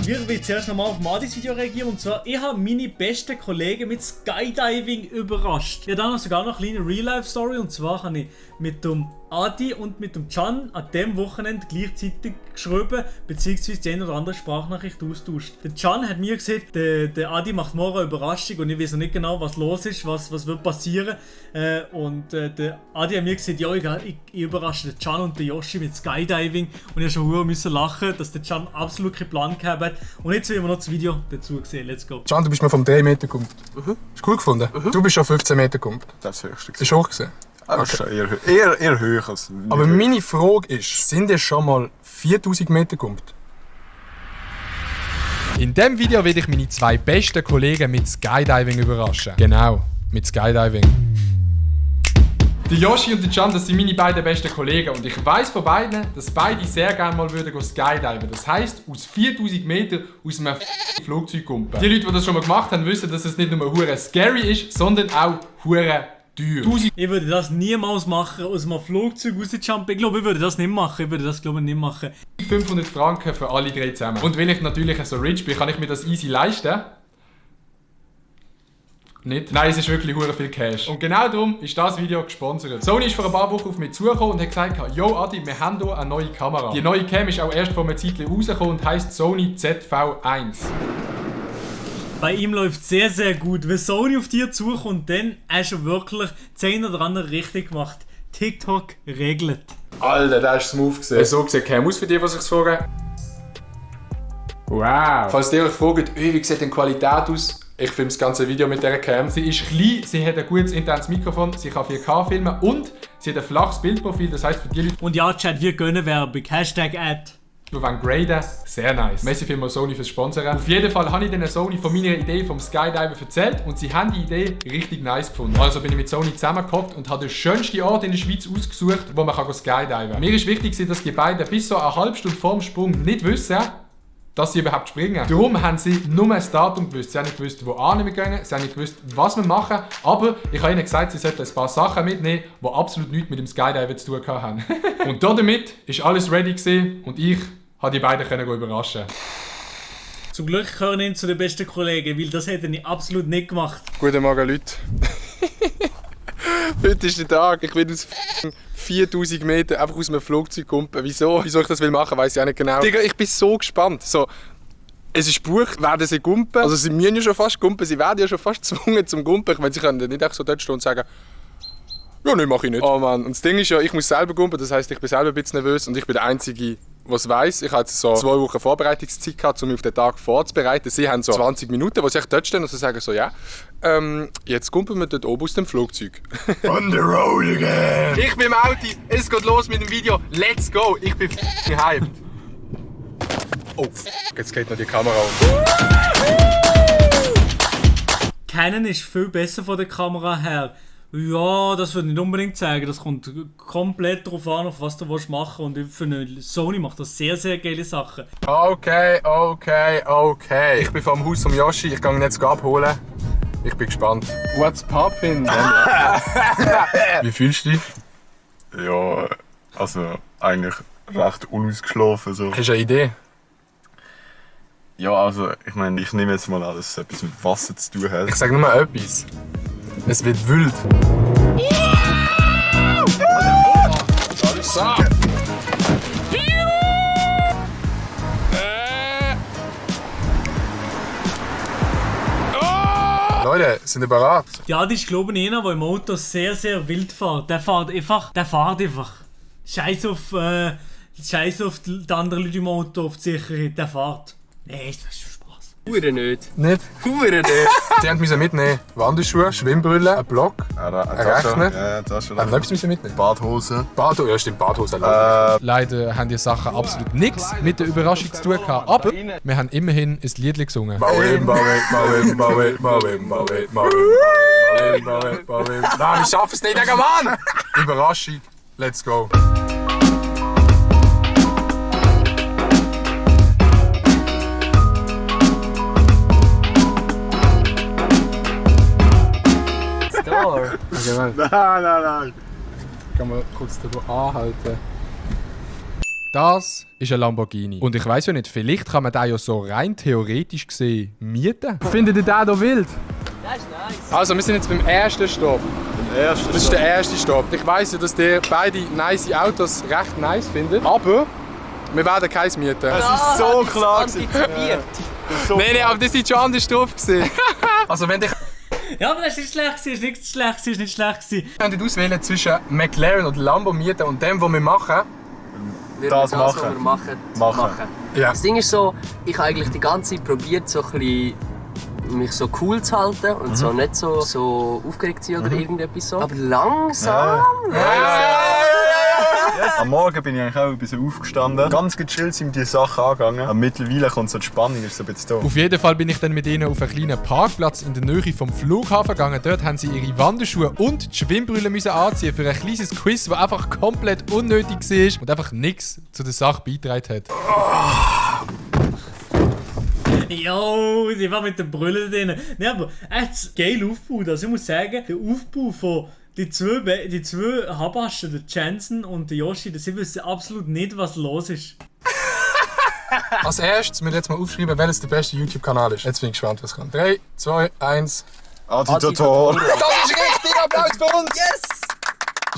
Wir will zuerst nochmal auf Madis Video reagieren. Und zwar, ich habe meine besten Kollegen mit Skydiving überrascht. Ja, dann noch sogar noch eine kleine Real-Life-Story. Und zwar habe ich mit dem Adi und mit dem Can an dem Wochenende gleichzeitig geschrieben, beziehungsweise die eine oder andere Sprachnachricht austauscht. Der Can hat mir gesagt, der Adi macht morgen eine Überraschung und ich weiß noch nicht genau, was los ist, was wird passieren. Der Adi hat mir gesagt, ja, ich überrasche den Can und den Yoshi mit Skydiving und ich musste schon lachen, dass der Can absolut keinen Plan gehabt hat. Und jetzt will wir noch das Video dazu sehen. Let's go. Can, du bist mir vom 3 Meter gekommen. Hast du cool gefunden? Du bist schon 15 Meter gekommen. Das höchste. Bist du hoch gesehen? Okay. Eher höher als... Aber meine Frage ist, sind ihr schon mal 4000 Meter gekommen? In diesem Video werde ich meine zwei besten Kollegen mit Skydiving überraschen. Genau, mit Skydiving. Der Yoshi und der Can, das sind meine beiden besten Kollegen und ich weiss von beiden, dass beide sehr gerne mal würden skydiven. Das heisst, aus 4000 Metern aus einem Flugzeug kumpen. Die Leute, die das schon mal gemacht haben, wissen, dass es nicht nur hure scary ist, sondern auch hure teuer. Ich würde das niemals machen, aus einem Flugzeug rausjumpen. Ich glaube, ich würde das nicht machen. 500 Franken für alle drei zusammen. Und weil ich natürlich so rich bin, kann ich mir das easy leisten. Nicht? Nein, es ist wirklich hure viel Cash. Und genau darum ist das Video gesponsert. Sony ist vor ein paar Wochen auf mich zugekommen und hat gesagt, yo Adi, wir haben hier eine neue Kamera. Die neue Cam ist auch erst vor einer Zeit rausgekommen und heisst Sony ZV-1. Bei ihm läuft es sehr, sehr gut. Wenn Sony auf dir zukommt, dann hast du wirklich 10 oder andere richtig gemacht. TikTok regelt. Alter, der ist smooth gesehen. So sieht die Cam aus für die, die sich fragen. Wow. Falls ihr euch fragt, wie sieht denn die Qualität aus? Ich filme das ganze Video mit dieser Cam. Sie ist klein, sie hat ein gutes internes Mikrofon, sie kann 4K filmen und sie hat ein flaches Bildprofil, das heisst für die Leute, Und ja, Chat, wir gönnen Werbung. #Ad. die wollen graden, sehr nice. Merci vielmals Sony fürs Sponsoren. Auf jeden Fall habe ich den Sony von meiner Idee vom Skydiven erzählt und sie haben die Idee richtig nice gefunden. Also bin ich mit Sony zusammengehockt und habe den schönsten Ort in der Schweiz ausgesucht, wo man skydiven kann. Mir ist wichtig, dass die beiden bis so eine halbe Stunde vor dem Sprung nicht wissen, dass sie überhaupt springen. Darum haben sie nur das Datum gewusst. Sie haben nicht gewusst, wo wir gehen, sie haben nicht gewusst, was wir machen. Aber ich habe ihnen gesagt, sie sollten ein paar Sachen mitnehmen, die absolut nichts mit dem Skydiven zu tun haben. Und damit ist alles ready gewesen und ich habe die beiden überraschen. Zum Glück gehören ihn zu den besten Kollegen, weil das hätte ich absolut nicht gemacht. Guten Morgen, Leute. Heute ist der Tag, ich will aus 4000 Meter einfach aus einem Flugzeug kumpen. Wieso ich das machen will, weiss ich auch nicht genau. Digga, ich bin so gespannt. So, es ist Buch, werden sie kumpen? Also sie müssen ja schon fast kumpen, sie werden ja schon fast gezwungen zum Kumpen. Ich meine, sie können nicht einfach so dort stehen und sagen, ja, nein, mach ich nicht. Oh Mann, und das Ding ist ja, ich muss selber kumpen, das heisst, ich bin selber ein bisschen nervös und ich bin der Einzige, der es weiss. Ich hatte jetzt so 2 Wochen Vorbereitungszeit gehabt, um mich auf den Tag vorzubereiten. Sie haben so 20 Minuten, wo sie echt dort stehen und sie sagen so, ja, jetzt kumpen wir dort oben aus dem Flugzeug. On the road again! Ich bin im Auto, es geht los mit dem Video, let's go! Ich bin hyped. Oh, jetzt geht noch die Kamera um. Canon ist viel besser von der Kamera her. Ja, das würde ich nicht unbedingt sagen. Das kommt komplett darauf an, auf was du machen willst. Und ich finde, Sony macht das sehr, sehr geile Sachen. Okay. Ich bin vom Haus von Yoshi, ich gehe ihn jetzt abholen. Ich bin gespannt. What's poppin'? Wie fühlst du dich? Ja, also eigentlich recht unausgeschlafen. So. Hast du eine Idee? Ja, also ich meine, ich nehme jetzt mal an, dass es etwas mit Wasser zu tun hat. Ich sage nur mal etwas. Es wird wild. So. Leute, sind ihr bereit? Ja, das ist glaube ich einer, der im Auto sehr, sehr wild fährt. Der fährt einfach. Scheiß auf die anderen Leute im Auto, auf die Sicherheit. Der fährt. Nee, das ist Spaß. Hure nicht. Nicht? Hure nicht. Sie mussten mitnehmen. Wanderschuhe, Schwimmbrille, ein Block, ein Rechner. Ja, das schon. Was müssen wir mitnehmen? Badhose. Badhose, ja stimmt, Badhose. Leider haben die Sachen absolut nichts mit der Überraschung zu tun gehabt, aber wir haben immerhin ein Lied gesungen. Nein, wir schaffen es nicht, Digga, Mann! Überraschung, let's go. Star. Nein. Kann man kurz darüber anhalten. Das ist ein Lamborghini. Und ich weiss ja nicht, vielleicht kann man den ja so rein theoretisch gesehen mieten. Findet ihr den hier wild? Das ist nice. Also, wir sind jetzt beim ersten Stopp. Das ist der erste Stopp. Ich weiss ja, dass ihr beide nice Autos recht nice findet. Aber wir werden keins mieten. Es ist so klar. Antizipiert. Nein, aber das war schon anders drauf. Also, wenn ihr Ja, aber das ist nicht schlecht gewesen, ist nicht schlecht gewesen, ist nicht schlecht gewesen. könntet auswählen zwischen McLaren oder Lambo mieten und dem, was wir machen. Das was machen. wir machen. Machen. Ja. Das Ding ist so, ich habe eigentlich die ganze Zeit probiert, so ein bisschen mich so cool zu halten und so nicht so aufgeregt zu sein oder irgendetwas so. Aber langsam. Am Morgen bin ich eigentlich auch ein bisschen aufgestanden. Ganz gechillt sind die Sachen angegangen. Aber mittlerweile kommt so die Spannung, ist so ein bisschen da. Auf jeden Fall bin ich dann mit ihnen auf einen kleinen Parkplatz in der Nähe vom Flughafen gegangen. Dort haben sie ihre Wanderschuhe und die Schwimmbrille müssen anziehen für ein kleines Quiz, das einfach komplett unnötig war und einfach nichts zu der Sache beigetragen hat. Jo, die war mit der Brille drin. Nein, aber echt geil aufgebaut. Also ich muss sagen, der Aufbau von die zwei Habaschen, der Jensen und der Yoshi, sie wissen absolut nicht, was los ist. Als erstes müssen wir jetzt mal aufschreiben, welches der beste YouTube-Kanal ist. Jetzt bin ich gespannt, was kommt. 3, 2, 1. Aditator. Das ist richtig! Applaus für uns! Yes!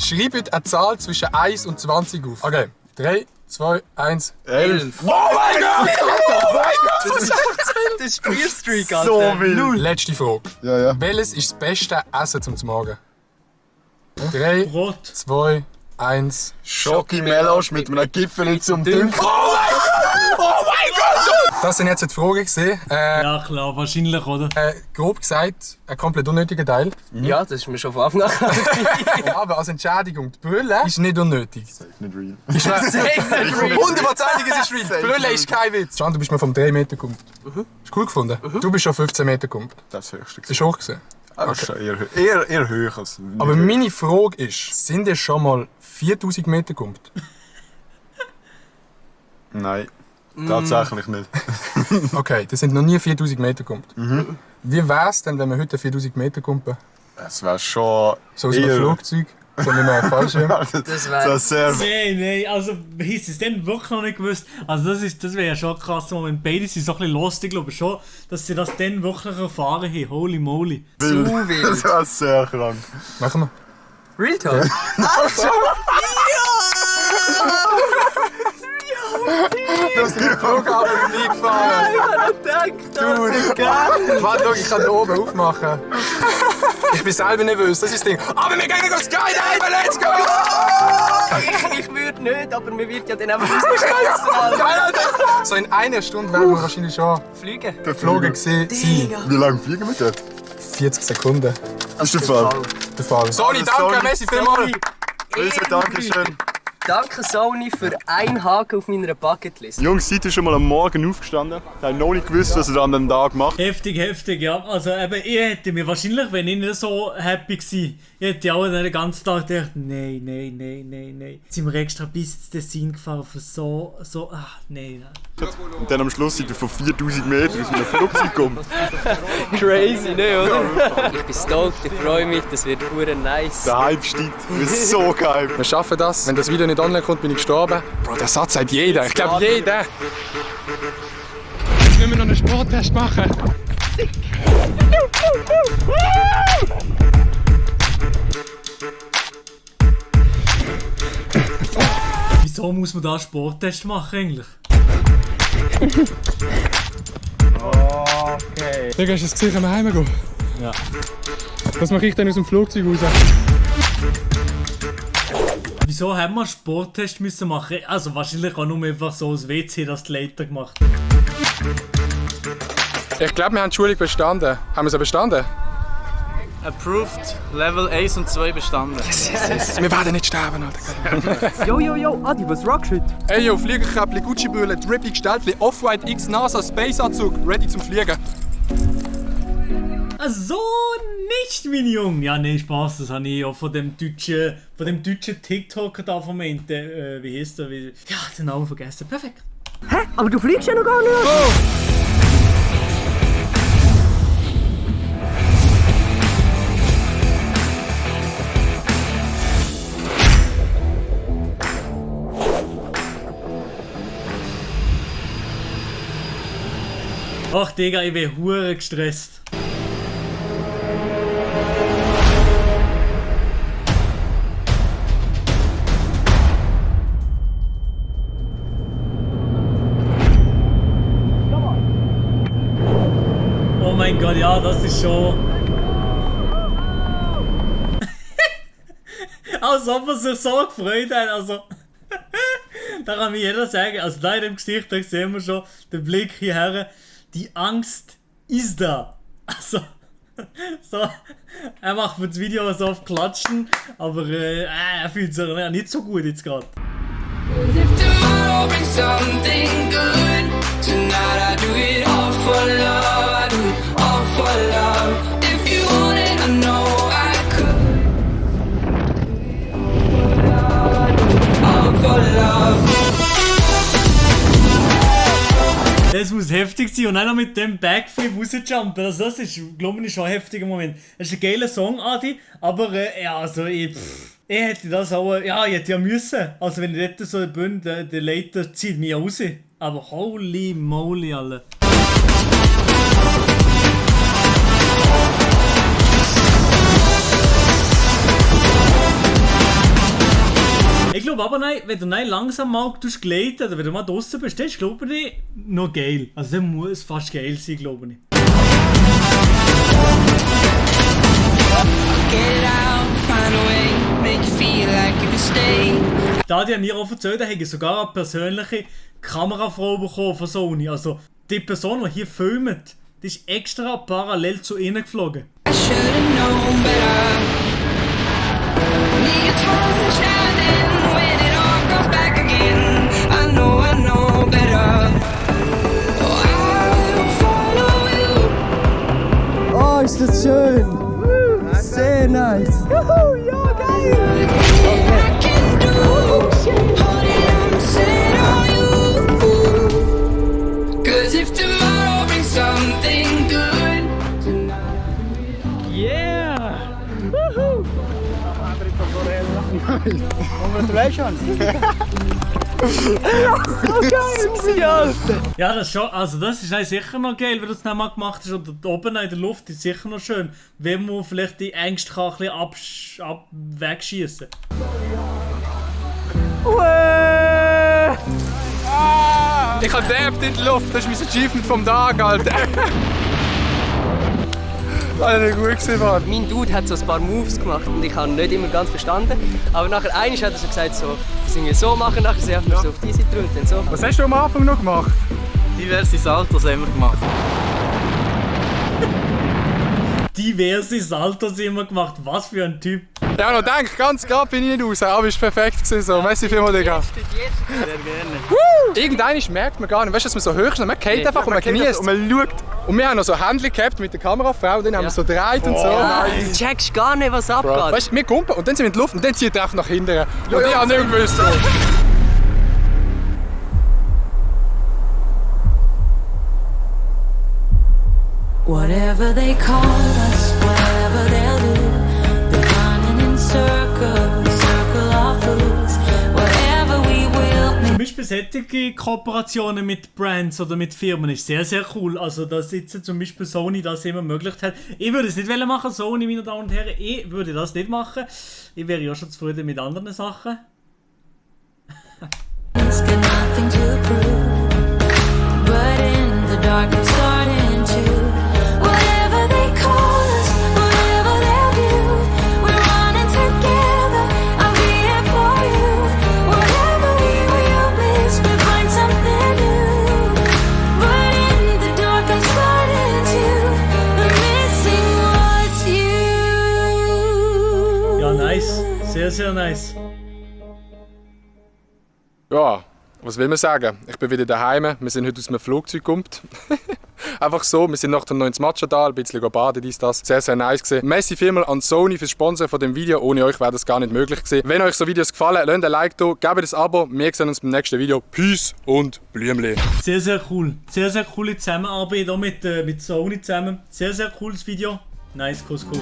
Schreibt eine Zahl zwischen 1 und 20 auf. Okay. 3, 2, 1. 11. Oh mein Gott! Das ist Queerstreak, So Alter. wild. Letzte Frage. Ja. Welches ist das beste Essen zum Morgen? 3, Brot. 2, 1. Schoki Melange mit einem Gipfel zum Dünken. Oh mein Gott! Das sind jetzt die Fragen gesehen. Ja klar, wahrscheinlich, oder? Grob gesagt, ein komplett unnötiger Teil. Ja, das ist mir schon von Anfang an klar. Aber als Entschädigung, die Brille ist nicht unnötig. Nicht real. Ich schwöre, 100% ist real. Die Brille ist kein Witz. Can, du bist mir vom 3 Meter gekommen. Ist cool gefunden? Du bist schon 15 Meter gekommen. Das höchste. Das ist hoch gesehen. Aber okay. eher hoch als nicht Aber hoch. meine Frage ist, sind ihr schon mal 4000 Meter gekommen? Nein, tatsächlich nicht. Okay, das sind noch nie 4000 Meter gekommen. Wie wäre es denn, wenn wir heute 4000 Meter kommen? Es wäre schon So aus einem Flugzeug? So nicht mehr ein Fallschirm? Das wäre... Das sehr... Nein, also hieß es dann wirklich noch nicht gewusst. Also das wäre ja schon ein krasser Moment. Beide sind so ein bisschen lost, ich glaube schon, dass sie das dann wirklich erfahren haben. Holy moly. Zu wild. Das war sehr krank. Machen wir. Real Talk? Du hast den Flughafen nie gefahren. Warte, schau, ich kann hier oben aufmachen. Ich bin selber nervös, das ist das Ding. Aber wir gehen auf Skydive, let's go! Ich würde nicht, aber mir wird ja dann einfach rausgeschmissen. So in einer Stunde werden wir wahrscheinlich schon Fliegen. geflogen sein. Wie lange fliegen wir dort? 40 Sekunden. Das ist der Fall. Der Fall. Sony, danke, Sony. merci vielmals. Riesen Dankeschön. Danke Sony für einen Haken auf meiner Bucketlist. Jungs, seid ihr schon mal am Morgen aufgestanden? Ich habe noch nicht gewusst, was ihr an dem Tag macht. Heftig, ja. Also eben, ich hätte mir wahrscheinlich, wenn ich nicht so happy gewesen, ich hätte auch den ganzen Tag gedacht, nein. Jetzt sind wir extra bis ins Tessin gefahren für nein. Und dann am Schluss seid ihr von 4000 Metern aus einem Flugzeug gekommen. Crazy, ne, oder? Ich bin stoked, ich freue mich, das wird pure nice. Der Hype steigt. Das ist so geil. Wir schaffen das. Wenn das Video nicht online kommt, bin ich gestorben. Bro, der Satz sagt jeder. Ich glaube jeder. Jetzt müssen wir noch einen Sporttest machen. Wieso muss man da einen Sporttest machen eigentlich? Digga, hast du das gesehen, wenn wir heimgehen? Ja. Was mache ich denn aus dem Flugzeug raus? Wieso haben wir einen Sporttest müssen machen? Also wahrscheinlich auch nur einfach so aus WC das die Leiter gemacht. Ich glaube, wir haben die Schulung bestanden. Haben wir sie bestanden? Approved, Level 1 und 2 bestanden. Wir werden nicht sterben, Alter. Yo, Adi, was rockst du heute? Ey, yo, Fliegerkäppli, Gucci-Brille, Triple Gestaltli, Off-White X NASA Space-Anzug, ready zum Fliegen. Also nicht, meine Jungen. Ja, nee, Spaß, das habe ich ja von dem deutschen TikToker da vom Ende. Wie heißt der? Ja, den Namen vergessen. Perfekt. Aber du fliegst ja noch gar nicht. Ach Digga, ich bin hure gestresst. Oh mein Gott, ja, das ist schon... Als ob man sich so gefreut hat, also... Da kann mir jeder sagen, also da in dem Gesicht, da sehen wir schon den Blick hierher. Die Angst ist da. Also... So, er macht für das Video so auf Klatschen, aber er fühlt sich nicht so gut jetzt gerade. If tomorrow brings something good, tonight I do it all for love, I do it all for love. If you want it, I know I could. All for love. Das muss heftig sein und auch noch mit dem Backflip rausjumpen. Also das ist, glaube ich, schon ein heftiger Moment. Das ist ein geiler Song, Adi, aber ja, also ich hätte das auch, ja, ich hätte ja müssen. Also wenn ich dort so bin, der Leiter zieht mich raus. Aber holy moly, alle. Ich glaube aber nein, wenn du langsam mal gleiten oder wenn du mal draußen bist, das ist glaube ich noch geil. Also das muss fast geil sein, glaube ich. Da die haben mir auch erzählt, da habe ich sogar eine persönliche Kamerafrau bekommen von Sony. Also die Person, die hier filmt, die ist extra parallel zu ihnen geflogen. I should've known better. Need a touchdown and when it all goes back again, I know better. Oh, I will follow you. Oh, ist das schön! Sehr nice! Juhu, ja, geil! I can do, hold it on, set on you. 'Cause if tomorrow brings something good, Congratulations! Ja, das schon, also das ist eigentlich sicher noch geil, wenn du es nicht mal gemacht hast. Oder oben in der Luft ist sicher noch schön, wenn man vielleicht die Ängste kann ein bisschen wegschießen. Ich hab dabbt in die Luft, das ist mein Achievement vom Tag, Alter. Alter, gut gewesen, Mann. Mein Dude hat so ein paar Moves gemacht und ich habe nicht immer ganz verstanden. Aber nachher einmal hat er so gesagt, so, das irgendwie so machen, nachher sie einfach so auf diese Seite und dann so. Was hast du am Anfang noch gemacht? Diverse Saltos haben wir gemacht. Diverse Saltos immer gemacht, was für ein Typ. Ja, noch denk, ganz gerade bin ich nicht raus, aber es war perfekt gewesen, so. Merci vielmals, Digga. Sehr gerne. Irgendwann merkt man gar nicht, weißt du, dass man so hoch ist, man geht einfach und man genießt. Und man schaut. Und wir haben noch so Händchen gehabt mit der Kamerafrau und dann haben wir so gedreht und so. Du checkst gar nicht, was abgeht. Weißt du, wir kumpen und dann sind wir in die Luft und dann zieht er einfach nach hinten. Und ich habe nicht gewusst. whatever they call us, whatever they'll do, they're running in circles, circle of fools, whatever we will. Zum Beispiel solche Kooperationen mit Brands oder mit Firmen ist sehr, sehr cool. Also, dass jetzt zum Beispiel Sony das immer ermöglicht hat. Ich würde es nicht machen, Sony, meine Damen und Herren. Ich würde das nicht machen. Ich wäre ja schon zufrieden mit anderen Sachen. It's got nothing to prove, but in the dark it's starting to. Whatever they call us, whatever they'll do, we're running together. I'll be here for you. Whatever we will miss, we find something new. But in the dark I'm starting to. I'm missing what's you. Ja, nice. Sehr, sehr nice. Ja, was will man sagen? Ich bin wieder daheim. Wir sind heute aus einem Flugzeug gekommen. Einfach so, wir sind nachher noch ins Matschental, ein bisschen baden, dies, das. Sehr, sehr nice gewesen. Merci vielmals an Sony fürs Sponsoren von dem Video. Ohne euch wäre das gar nicht möglich gewesen. Wenn euch so Videos gefallen, lasst ein Like da, gebt ein Abo. Wir sehen uns beim nächsten Video. Peace und Blümli. Sehr, sehr cool. Sehr, sehr coole Zusammenarbeit auch mit Sony zusammen. Sehr, sehr cooles Video. Nice, Kuss, Kuss.